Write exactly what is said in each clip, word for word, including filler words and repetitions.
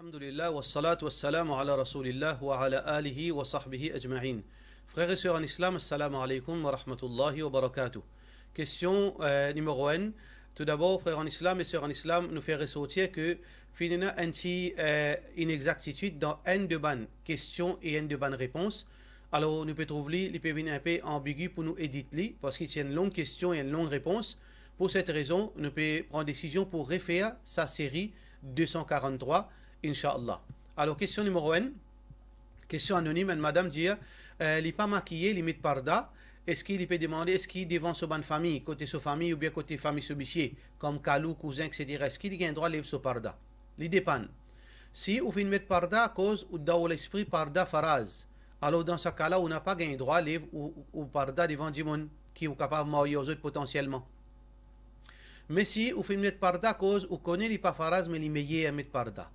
Alhamdulillah, wassalatu wassalamu ala Rasoulillah wa ala alihi wa sahbihi ajma'in. Frer e ser an Islam, assalamu alaykoum wa rahmatullahi wa barakatuh. Kestion, eh, nimero enn. Toudabor, frer an Islam e ser an Islam, nou fer resortir ke finn ena enn ti, eh, inexaktitid dan enn de bann kestion e enn de bann repons. Alor, nou pe trouv li, li pe vinn inpe anbigi pou nou edit li, parski ti enn long kestion e enn long repons. Pou set rezon, nou pe pran desizion pou refer sa seri de san karann-trwa, inshallah. Alor, kestion nimero enn, kestion anonim, enn madam dir, eh, li pa makiye, li met parda, eski li pe demande, eski devan so bann fami, kote so fami oubien kote fami so misie, kom kalou, kouzin, et cetera, eski li gagn drwa lev so parda? Li depann. Si ou finn met parda akoz ou dan ou lespri parda faraz, alor dan sa ka la, ou napa gagn drwa lev ou, ou, ou parda devan dimoun ki ou kapav marye ar zot potansielman. Me si ou finn met parda akoz ou kone li pa faraz, me li meyer met parda.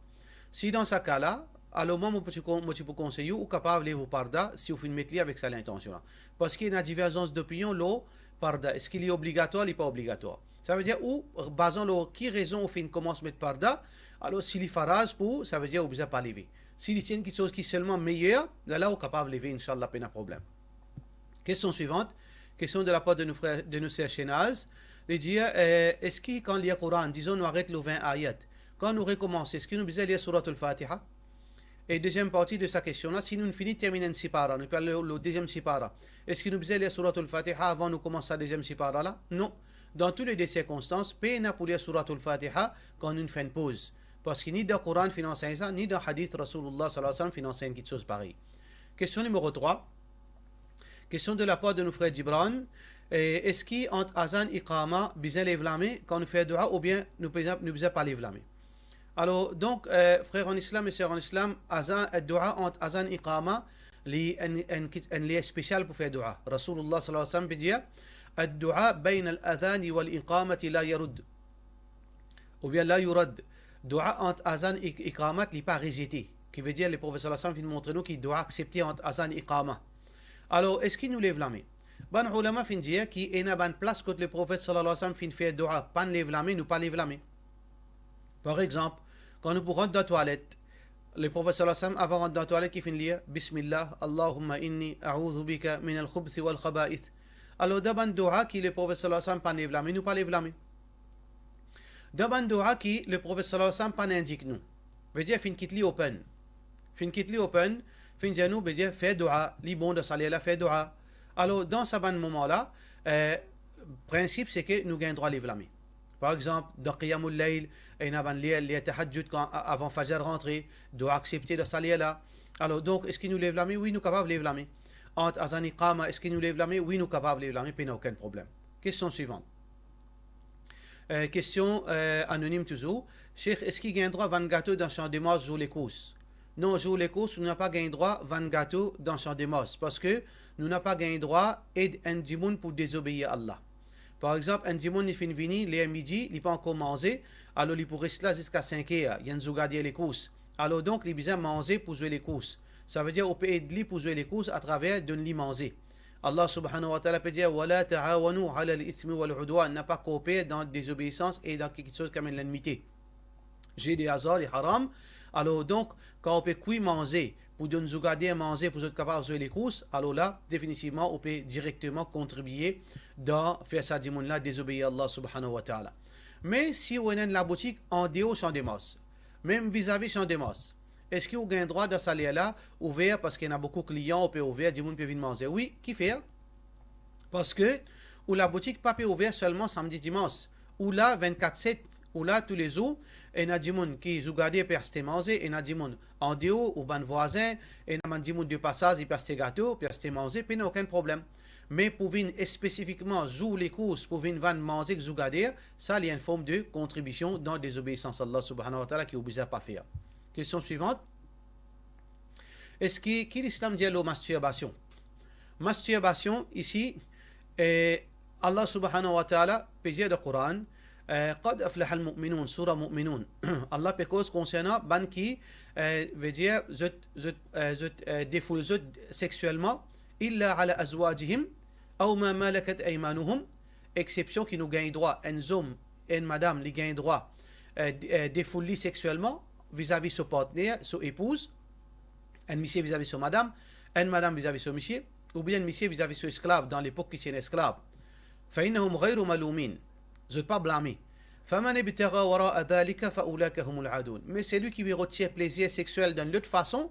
Si dan sa ka la, alor mwa, mo ti pou kon-, mo ti pou konsey ou, ou kapav lev ou parda si ou finn met li avek sa lintansion la. Parski ena diverzans dopinion lor parda. Eski li obligatwar, li pa obligatwar? Savedir ou, bazan lor ki rezon ou finn koumans met parda, alor si li faraz pou ou, savedir ou bizin pa leve. Si li ti enn kiksoz ki selman meyer, la, la ou kapav leve, inshallah, pena problem. Kestion swivant, kestion de lapar de nou frer, de nou ser Shenaz. Li dir, eh, eski kan lir Koran, dizon nou aret lor vin ayat, kan nou rekoumans, eski nou bizin lir Souratul Fatiha? E deziem parti de sa kestion la, si nou fini terminn enn sipara, nou pe al lor, lor deziem sipara, eski nou bizin lir Souratul Fatiha avan nou koumans sa deziem sipara la? Non. Dan tou le de sirkonstans, pena pou lir Souratul Fatiha kan nou fer enn poz. Parski ni dan Koran finn ansegn sa, ni dan hadith Rasoulillah sallallahu alayhi wa sallam finn ansegn kiksoz parey. Kestion nimero trwa. Kestion de lapar de nou frer Gibran, eh, eski ant azan iqama bizin lev lame kan nou fer doua oubien nou bizin, nou bizin pa lev lame? Alor, donk, eh, frer an Islam e ser an Islam, azan, eh, doua ant azan iqama, li enn, enn, enn ler spesial pou fer doua. Rasoulillah sallallahu alayhi wa sallam pe dir, "Ad-du'a bayna al-adhani wal-iqamati la yarud." Oubien la yurad. Doua ant azan ek iqamat, li pa rezete. Ki vedir, Leprofet sallallahu alayhi wa sallam finn montre nou ki doua aksepte ant azan e iqama. Alor, eski nou lev lame? Bann oulama finn dir ki ena bann plas kot Leprofet sallallahu alayhi wa sallam finn fer doua, pa'nn lev lame, nou pa lev lame. Par exanp, kan nou pou rant dan twalet, Leprofet sallallahu alayhi wa sallam, avan rant dan twalet, ki finn lir, "Bismillah, Allahumma inni a'udhu bika minal khubuthi wal khaba'ith." Alor, dan bann doua ki Leprofet sallallahu alayhi wa sallam pa'nn lev lame, nou pa lev lame. Dan bann doua ki Leprofet sallallahu alayhi wa sallam pa'nn indik nou, vedir finn kit li open. Finn kit li open, finn dir nou, vedir fer doua, li bon dan sa ler la fer doua. Alor, dan sa bann moman la, eh, prinsip se ke nou gagn drwa lev lame. Par exanp, dan Qiyamul Layl, ena bann ler, ler tahajjud, kan, a-, avan Fajr rantre, doua aksepte dan sa ler la. Alor, donk, eski nou lev lame? Wi, nou kapav lev lame. Ant azan iqama, eski nou lev lame? Wi, nou kapav lev lame, pena okenn problem. Kestion swivant. Eh, kestion, eh, anonim touzour. Sheikh, eski gagn drwa vann gato dan Champ de Mars zour Lekours? Non, zour Lekours, nou napa gagn drwa vann gato dan Champ de Mars, parski nou napa gagn drwa ed enn dimoun pou dezobeir Allah. Par exanp, enn dimoun li finn vini, ler midi, li pa ankor manze, alor li pou res la ziska sink er, li enn zour gade Lekours. Alor donk, li bizin manze pou zwe Lekours. Savedir, ou pe ed li pou zwe Lekours atraver donn li manze. Allah subhanahu wa ta'ala pe dir, "Wa la ta'awanu alal ithmi wal udwan." Napa korper dan dezobeisans e dan kiksoz ki amenn lennmite. Jeu de hasard, li haram. Alor donk, kan ou pe kwi manze pou donn zougader manze pou zot kapav zwe Lekours, alor la, definitivman, ou pe direkteman kontribie dan fer sa dimoun la dezobeir Allah subhanahu wa ta'ala. Me si ou ena enn laboutik andeor Champ de Mars, mem vizavi Champ de Mars, eski ou gagn drwa dan sa ler la ouver, parski ena boukou klian, ou pe ouver, dimoun pe vinn manze? Wi, kifer? Parski ou laboutik pa pe ouver selman samdi, dimans. Ou la vennkat set, ou la toulezour, ena dimoun ki zougader pe aste manze, ena dimoun andeor ou bann vwazin, ena bann dimoun de pasaz, li pe aste gato, pe aste manze, pena okenn problem. Me pou vinn espesifikman zour Lekours, pou vinn vann manze ek zougader, sa li enn form de kontribision dan dezobeisans Allah subhanahu wa ta'ala ki ou bizin pa fer. Kestion swivant. Eski, ki Lislam dir lor mastirbasion? Mastirbasion, isi, eh, Allah subhanahu wa ta'ala pe dir dan Koran, eh, "Qad aflahal mu'minun", soura Mu'minun. Allah pe koz konsernan bann ki, eh, vedir zot, zot, eh, zot, eh, defoul zot seksielman, "illa ala azwajihim aw ma malakat aymanuhum", exsepsion ki nou gagn drwa, enn zom, enn madam, li gagn drwa, eh, de-, eh, defoul li seksielman, vizavi so partner, so epouz, enn misie vizavi so madam, enn madam vizavi so misie, oubien enn misie vizavi so esklav, dan lepok ki ti enn esklav. Fa innahum ghayru malumin. Zot pa blame. Faman ibtagha wara'a dhalika fa ulaika humul adun. Me selwi ki pe rod tir plezir sexiel dan lot fason,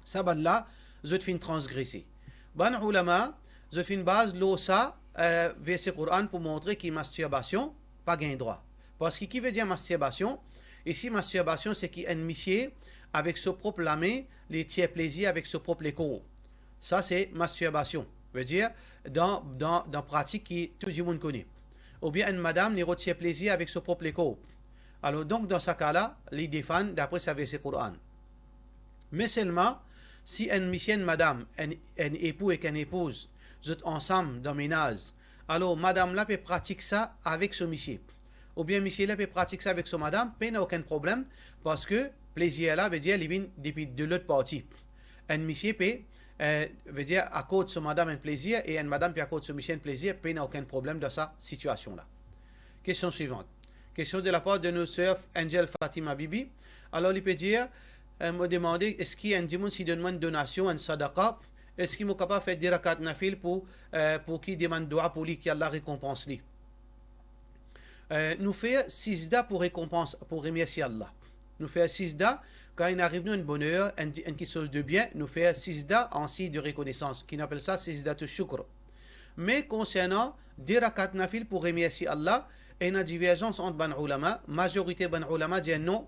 sa bann la, zot finn transgrese. Bann oulama, zot finn baz lor sa, eh, verse Koran pou montre ki mastirbasion pa gagn drwa. Parski ki vedir mastirbasion? Isi, mastirbasion, se ki enn misie, avek so prop lame, li tir plezir avek so prop lekor. Sa se mastirbasion, vedir dan, dan, dan pratik ki tou dimoun kone. Oubien enn madam, li rod tir plezir avek so prop lekor. Alor, donk, dan sa ka la, li defann dapre sa verse Koran. Me selman, si enn misie, enn madam, enn, enn epou ek enn epouz, zot ansam dan menaz, alor madam la pe pratik sa avek so misie, oubien misie la pe pratik sa avek so madam, pena okenn problem, parski plezir la, vedir, li vinn depi de lot parti. Enn misie pe, eh, vedir, akord so madam enn plezir e enn madam pe akord so misie enn plezir, pena okenn problem dan sa sitiasion la. Kestion swivan. Kestion de lapar de nou ser Angel Fatima Bibi. Alor, li pe dir, eh, mo demande, eski enn dimoun si donn mwa enn donasion, enn sadaqa, eski mo kapav fer de rakat nafil pou, eh, pou ki demann dwa pou li, ki Allah rekonpans li? Eh, nou fer sizda pou rekonpans, pou remersie Allah. Nou fer sizda, kan inn ariv nou enn boner, enn, enn kiksoz de bien, nou fer sizda an sign de rekonesans, ki nou apel sa sizda to shukr. Me konsernan de rakat nafil pou remersie Allah, ena diverzans ant bann oulama, mazorite bann oulama dir non,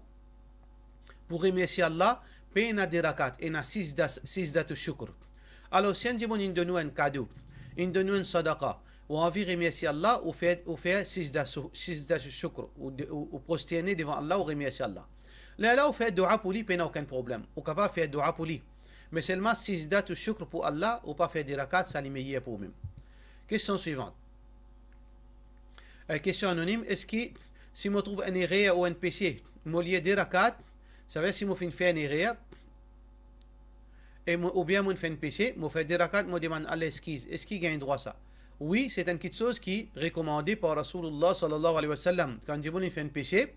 pou remersie Allah, pena de rakat, ena sizda, sizda to shukr. Alor, si enn dimoun inn donn ou enn kado, inn donn ou enn sadaqa, ou anvi remersie Allah, ou fer, ou fer sizda su-, sizda shukr, ou de-, ou, ou prosterne devan Allah, ou remersie Allah. Lerla ou fer dua pou li, pena okenn problem. Ou kapav fer dua pou li. Me selman sizda to shukr pou Allah, ou pa fer de rakat, sa li meyer pou oumem. Kestion swivan. Eh, kestion anonim, eski si mo trouv enn erer ou enn pese, mo lir de rakat, savedir si mo finn fer enn erer, e mo, oubien mo finn fer enn pese, mo fer de rakat, mo demann Allah leskiz, eski gagn drwa sa? Wi, se enn kiksoz ki rekomande par Rasoulullah sallallahu alayhi wa sallam. Kan dimoun li fer enn pese,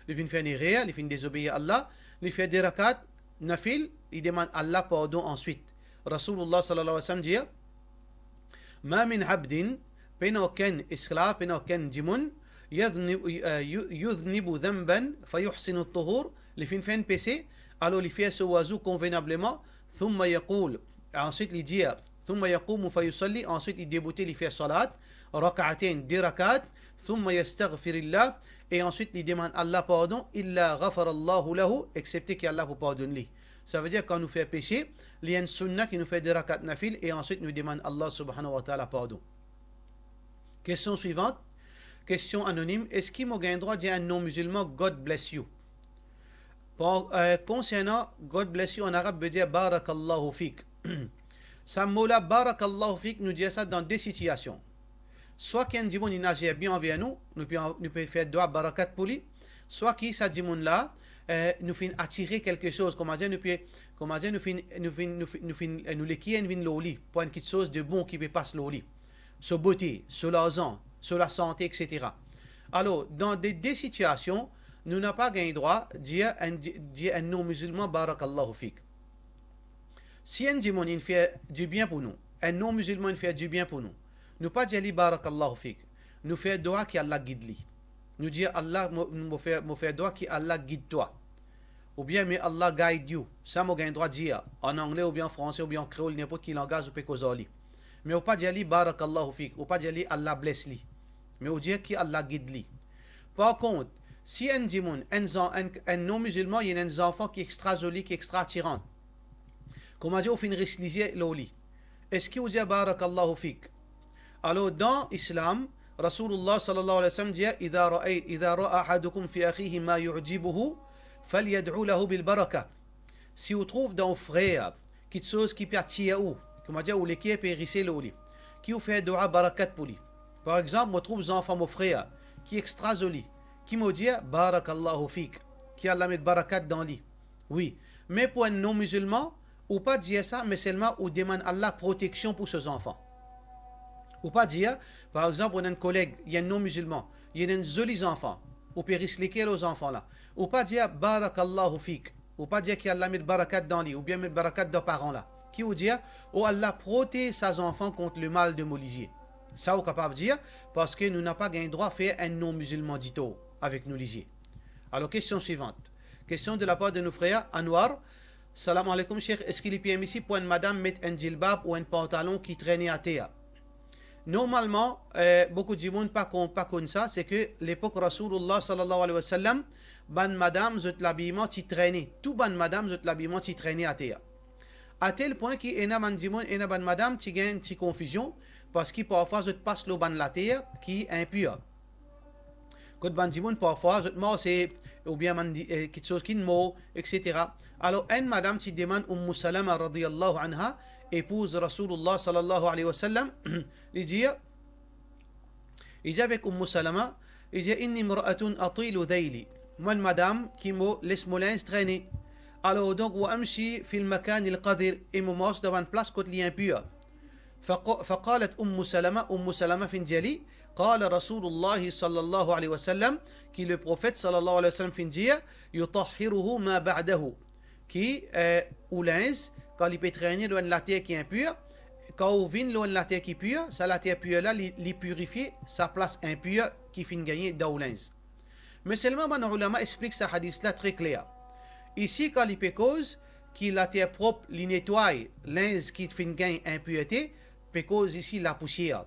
li finn fer enn erer, li finn dezobeir Allah, li fer de rakat nafil, li demann Allah pardon answit. Rasoulullah sallallahu alayhi wa sallam dir, ma min abdin, pena okenn esklav, pena okenn dimoun, yadhni-, eh, yu-, yudhnibu dhanban fa yuhsinu tuhur, li finn fer enn pese, alor li fer so wazou konvenableman, thumma yaqul, answit li dir, thumma yaqumu fa yusalli, answit li deboute, li fer salat, rak'atayn, de rakat, thumma yastaghfirillah, e answit li demann Allah pardon, illa ghafarallahu lahu, exsepte ki Allah pou pardonn li. Savedir, kan nou fer pese, li enn sunna ki nou fer de rakat nafil e answit nou demann Allah subhanahu wa ta'ala pardon. Kestion swivan. Kestion anonim, eski mo gagn drwa dir enn non-mizilman, "God bless you"? Par, eh, konsernan "God bless you" an arab vedir "Barakallahu fik". Sa mo la, "Barakallahu fik", nou dir sa dan de sitiasion. Swa ki enn dimoun inn azer bien anver nou, nou pe, nou pe fer dwa barakat pou li, swa ki sa dimoun la, eh, nou finn atire kelke soz, kouma dir nou pe, kouma dir nou finn, nou finn, nou finn, nou finn, eh, nou lekir inn vinn lor li, pou enn kiksoz de bon ki pe pas lor li. So bote, so larzan, so lasante, et cetera. Alor, dan de, de sitiasion, nou napa gagn drwa dir enn, dir enn non-mizilman "Barakallahu fik". Si enn dimoun inn fer dibien pou nou, enn non-mizilman inn fer dibien pou nou, nou pa dir li "Barakallahu fik". Nou fer dwa ki Allah gid li. Nou dir, "Allah, mo, mo fer, mo fer dwa ki Allah gid twa." Oubien, "May Allah guide you." Sa mo gagn drwa dir, an angle oubien an franse oubien an kreol, ninport ki langaz ou pe koz ar li. Me ou pa dir li "Barakallahu fik", ou pa dir li "Allah bless li". Me ou dir ki Allah gid li. Par kont, si enn dimoun, enn zan-, enn, enn non-mizilman, li ena enn zanfan ki extra zoli, ki extra atiran, kouma dir ou finn res lizie lor li, eski ou dir "Barakallahu fik"? Alor, dan Islam, Rasoulullah sallallahu alayhi wa sallam dir, "Idha ra'a, idha ra'a ahadukum fi akhihi ma yu'jibuhu, falyad'u lahu bil baraka." Si ou trouv dan ou frer kiksoz ki pe atir ou, kouma dir ou leker pe rise lor li, ki ou fer dwa barakat pou li. Par exanp, mo trouv zanfan mo frer ki extra zoli, ki mo dir, "Barakallahu fik", ki Allah met barakat dan li. Wi, me pou enn non-mizilman, ou pa dir sa, me selman ou demann Allah proteksion pou so zanfan. Ou pa dir, par exanp, ou ena enn koleg, li enn non-mizilman, li ena enn zoli zanfan, Ou pe ris leker lor zanfan la? Ou pa dir, "Barakallahu fik." Ou pa dir ki Allah met barakat dan li, oubien met barakat dan paran la. Ki ou dir? "O Allah, protez sa zanfan kont lemal de mo lizie." Sa ou kapav dir, parski nou napa gagn drwa fer enn non-mizilman ditor avek nou lizie. Alor, kestion swivant. Kestion de lapar de nou frer Anwar. Salam aleykoum, Sheikh. Eski li permisib pou enn madam met enn jilbab ou enn pantalon ki trene ater? Normalman, eh, boukou dimoun pa kon, pa konn sa, se ke lepok Rasoulillah sallallahu alayhi wa sallam, bann madam zot labiman ti trene, tou bann madam zot labiman ti trene ater. A tel pwin ki ena bann dimoun, ena bann madam ti gagn ti konfizion, parski parfwa zot pas lor bann later ki inpir. Kot bann dimoun parfwa zot marse, oubien bann di-, eh, kiksoz ki mor, et cetera. Alor, enn madam ti demann Umm Salama radiyallahu anha, epouz Rasoulillah sallallahu alayhi wa sallam, li dir, li dir avek Umm Salama, li dir, "Inni imra'atun atilu dhayli." Mwa enn madam ki mo les mo linz trene. Alor, donk, "Wa amshi fil makanil qadir", e mo mars dan bann plas kot li inpir. Faqa-, faqalat Umm Salama, Umm Salama finn dir li, "Qala Rasoulillah sallallahu alayhi wa sallam", ki Leprofet sallallahu alayhi wa sallam finn dir, "Yutahhiruhu ma ba'dahu", ki, eh, ou linz, kan li pe trene lor enn later ki inpir, kan ou vinn lor enn later ki pir, sa later pir la, li, li pirifie sa plas inpir ki finn gagne dan ou linz. Me selman bann oulama explik sa hadis la tre kler. Isi, kan li pe koz ki later prop li netway linz ki finn gagn inpirte, pe koz isi lapousier.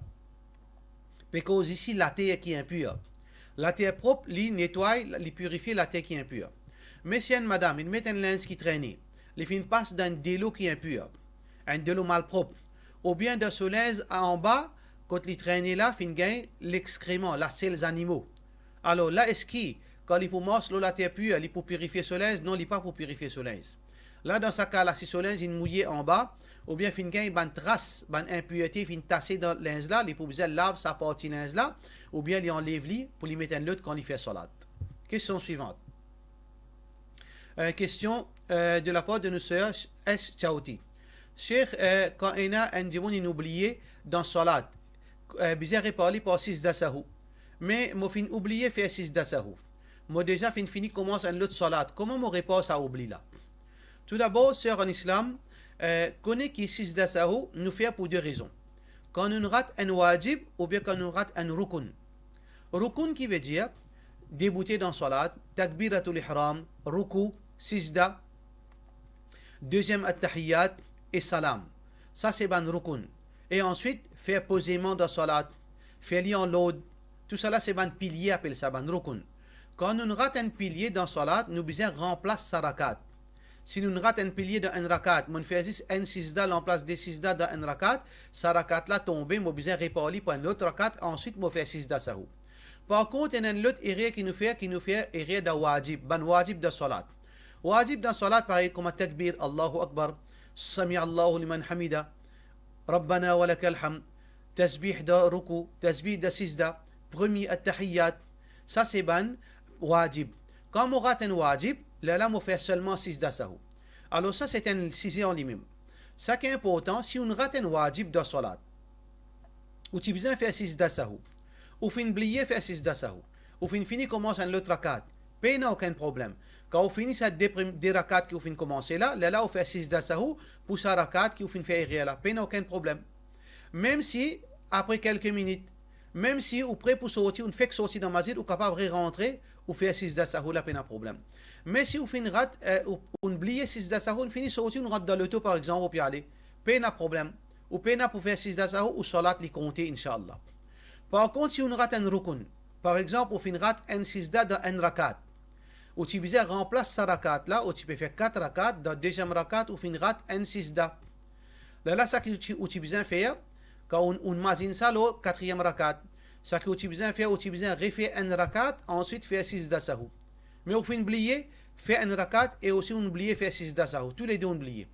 Pe koz isi later ki inpir. Later prop, li netway, li pirifie later ki inpir. Me si enn madam, li met enn linz ki trene, li finn pas dan enn delo ki inpir, enn delo malprop, oubien dan so linz anba, kot li trene la, finn gagn lexkreman, lasel zanimo. Alor la, eski, kan li pou mars lor later pir, li pou pirifie so linz? Non, li pa pou pirifie so linz. La, dan sa ka la, si so linz inn mouye anba, oubien finn gagn bann tras, bann inpirte finn tase dan linz la, li pou bizin lav sa parti linz la, oubien li anlev li pou li met enn lot kan li fer swalat. Kestion swivant. Euh, kestion, euh, de lapar de nou ser S Chauti. Sheikh, euh, kan ena enn dimoun inn oubliye dan swalat, euh, bizin repar li par sizda sahou. Me mo finn oubliye fer sizda sahou. Mo deza finn fini koumans enn lot swalat. Kouma mo repar sa oubli la? Toudabor, ser an Islam, eh, kone ki sizda sahou nou fer pou de rezon. Kan nou rat enn wajib oubien kan nou rat enn roukoun. Roukoun ki vedir deboute dan swalat, takbiratul ihram, roukou, sizda, deziem attahiyat e salam. Sa se bann roukoun. E answit, fer pozeman dan swalat, fer li an lord. Tousala se bann pilie, apel sa bann roukoun. Kan nou rat enn pilie dan swalat, nou bizin ranplas sa rakat. Si nou rat enn pilie dan enn rakat, mo fer zis enn sizda lanplas de sizda dan enn rakat, sa rakat la tonbe, mo bizin repar li par enn lot rakat, answit mo fer sizda sahou. Par kont, ena enn lot erer ki nou fer, ki nou fer erer dan wajib, bann wajib dan swalat. Wajib dan swalat, parey kouma takbir, Allahu Akbar, Sami Allahu liman hamida, Rabbana wa lakal hamd, tasbih dan roukou, tasbih dan sizda, premie attahiyat, sa se bann wajib. Kan mo rat enn wajib, lerla mo fer selman sizda sahou. Alor sa se enn size an limem. Sa ki inportan, si ou rat enn wajib dan swalat, ou ti bizin fer sizda sahou, ou finn bliye fer sizda sahou, ou finn fini koumans enn lot rakat, pena okenn problem. Kan ou fini sa de prem-, de rakat ki ou finn koumanse la, lerla ou fer sizda sahou pou sa rakat ki ou finn fer erer la, pena okenn problem. Mem si apre kelke minit, mem si ou pre pou sorti, ou fek sorti dan masjid, ou kapav re-rantre, ou fer sizda sahou la, pena problem. Me si ou finn rat, eh, ou, ou bliye sizda sahou, ou fini sorti, ou rant dan loto par exanp, ou pe ale, pena problem. Ou pena pou fer sizda sahou, ou swalat li konte, inshallah. Par kont, si ou rat enn roukoun, par exanp, ou finn rat enn sizda dan enn rakat, ou ti bizin ranplas sa rakat la, ou ti pe fer kat rakat, dan deziem rakat, ou finn rat enn sizda. Lerla sa ki ou ti, ou ti bizin fer, kan ou, ou mazinn sa lor katriem rakat, sa ki ou ti bizin fer, ou ti bizin refer enn rakat, answit fer sizda sahou. Me ou finn bliye fer enn rakat e osi ou bliye fer sizda sahou, toulede ou bliye.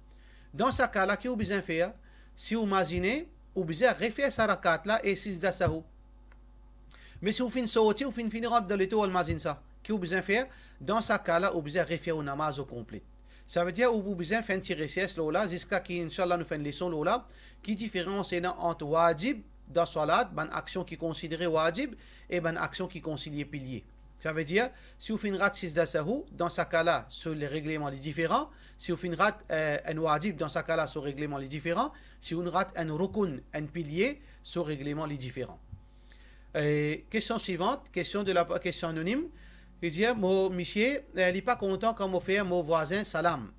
Dan sa ka la, ki ou bizin fer? Si ou mazine, ou bizin refer sa rakat la e sizda sahou. Me si ou finn sorti, ou finn fini rant dan loto, ou al mazinn sa, ki ou bizin fer? Dan sa ka la, ou bizin refer ou namaz okonplet. Savedir ou pou bizin fer enn ti resers lor la, ziska ki, inshallah, nou fer enn leson lor la, ki diferans ena ant wajib dan swalat, bann aksion ki konsidere wajib, e bann aksion ki konsidere pilie. Savedir, si ou finn rat sizda sahou, dan sa ka la, so regleman li diferan. Si ou finn rat, eh, enn wajib, dan sa ka la, so regleman li diferan. Si ou rat enn rukun, enn pilie, so regleman li diferan. Eh, kestion swivant, kestion de la, kestion anonim. Li dir, mo misie, eh, li pa kontan kan mo fer mo vwazin salam.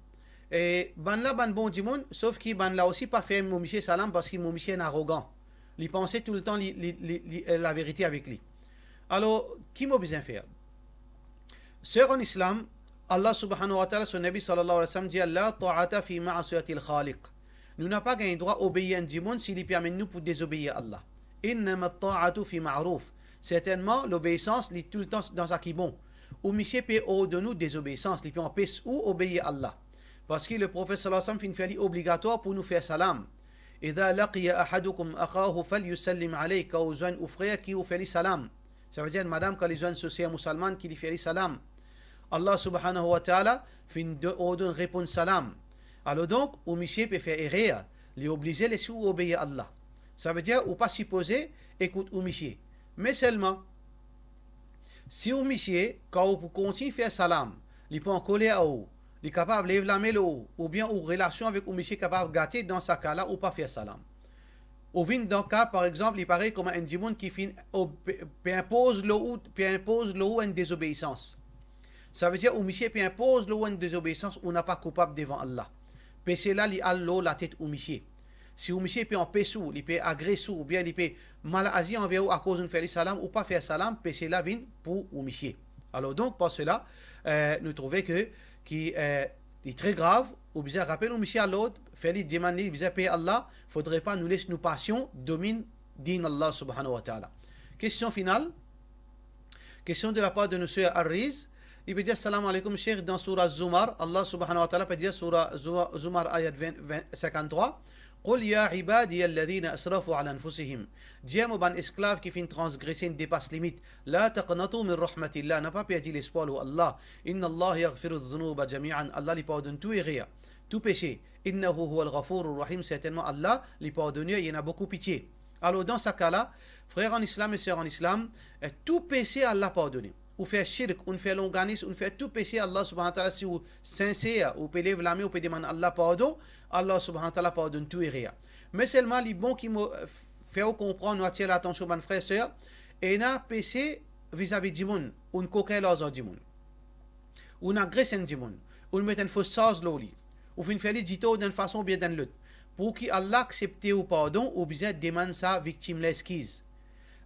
E bannla bann bon dimoun, sof ki bannla osi pa fer mo misie salam, parski mo misie enn arogan. Li panse toultan li, li, li, li, eh, laverite avek li. Alor, ki mo bizin fer? Ser an Islam, Allah subhanahu wa ta'ala, so Nabi sallallahu alayhi wa sallam dir, "La ta'ata fi ma'siyatil khaliq." Nou napa gagn drwa obeir enn dimoun si li pe amenn nou pou dezobeir Allah. "Innama ta'atu fi ma'ruf." Sertennman, lobeisans, li toultan dan sa ki bon. Ou misie pe ordonn ou dezobeisans, li pe anpes ou obeir Allah. Parski le Profet sallallahu alayhi wa sallam finn fer li obligatwar pou nou fer salam. "Idha laqiya ahadukum akhahu falyusallim alayh." Kan ou zwenn ou frer, ki ou fer li salam. Savedir, enn madam, kan li zwenn so ser mousalmann, ki li fer li salam. Allah subhanahu wa ta'ala finn do-, ordonn reponn salam. Alor donk, ou misie pe fer erer, li oblize les ou obeir Allah. Savedir, ou pa sipoze ekout ou misie. Me selman, si ou misie, kan ou pou kontign fer salam, li pou ankoler ar ou, li kapav lev lame lor ou, oubien ou relasion avek ou misie kapav gate, dan sa ka la, ou pa fer salam. Ou vinn dan ka, par exanp, li parey kouma enn dimoun ki finn ob-, pe, pe inpoz lor ou, pe inpoz lor ou enn dezobeisans. Savedir, ou misie pe inpoz lor ou enn dezobeisans, ou napa koupab devan Allah. Pese la, li al lor latet ou misie. Si ou misie pe anpes ou, li pe agres ou, oubien li pe mal azir anver ou akoz ou'nn fer li salam, ou pa fer salam, pese la vinn pou ou misie. Alor donk, par sela, eh, nou trouve ke, ki, eh, li tre grav, ou bizin rapel ou misie a lord, fer li demann li, li bizin pey Allah, fodre pa nou les nou pasion dominn din Allah subhanahu wa ta'ala. Kestion final, kestion de la par de nou ser Ariz, li pe dir, "Salam alaykum, Sheikh, dan soura Zumar, Allah subhanahu wa ta'ala pe dir, soura Zu-, Zumar, ayat ven, ven, sinkant-trwa, "Qul ya ibadiya alladhina asrafu ala anfusihim." Dir mo bann esklav ki finn transgrese, inn depas limit, "La taqnatu min rahmatillah." Napa perdi lespwar lor Allah. "Inna Allah yaghfiru dhunuba jami'an." Allah li pardonn tou erer, tou pese. "Innahu huwal ghafurur rahim." Sertennman Allah, li pardoner, li ena boukou pitie. Alor, dan sa ka la, frer an Islam e ser an Islam, eh, tou pese Allah pardone. Ou fer shirk, ou'nn fer longanis, ou'nn fer tou pese, Allah subhanahu wa ta'ala, si ou sinser, ou pe lev lame, ou pe demann Allah pardon, Allah subhanahu wa ta'ala pardonn tou erer. Me selman, li bon ki mo, eh, fer ou konpran, nou atir latansion bann frer, ser, ena pese vizavi dimoun, ou'nn kokin larzan dimoun, ou'nn agres enn dimoun, ou'nn met enn fos sarz lor li, ou finn fer li ditor dan enn fason oubien dan enn lot. Pou ki Allah aksepte ou pardon, ou bizin demann sa viktim la exkiz.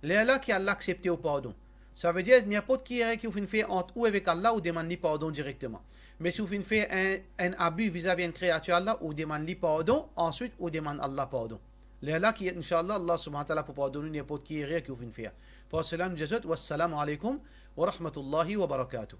Lerla ki Allah aksepte ou pardon. Savedir, ninport ki erer ki ou finn fer ant ou avek Allah, ou demann li pardon direkteman. Me si ou finn fer enn, enn abi vizavi enn kreatir Allah, ou demann li pardon, answit ou demann Allah pardon. Lerla ki, inshallah, Allah subhanahu wa ta'ala pou pardonn ou ninport ki erer ki ou finn fer. Par sela, nou dir zot, wassalamu alaykum wa rahmatullahi wa barakatuh.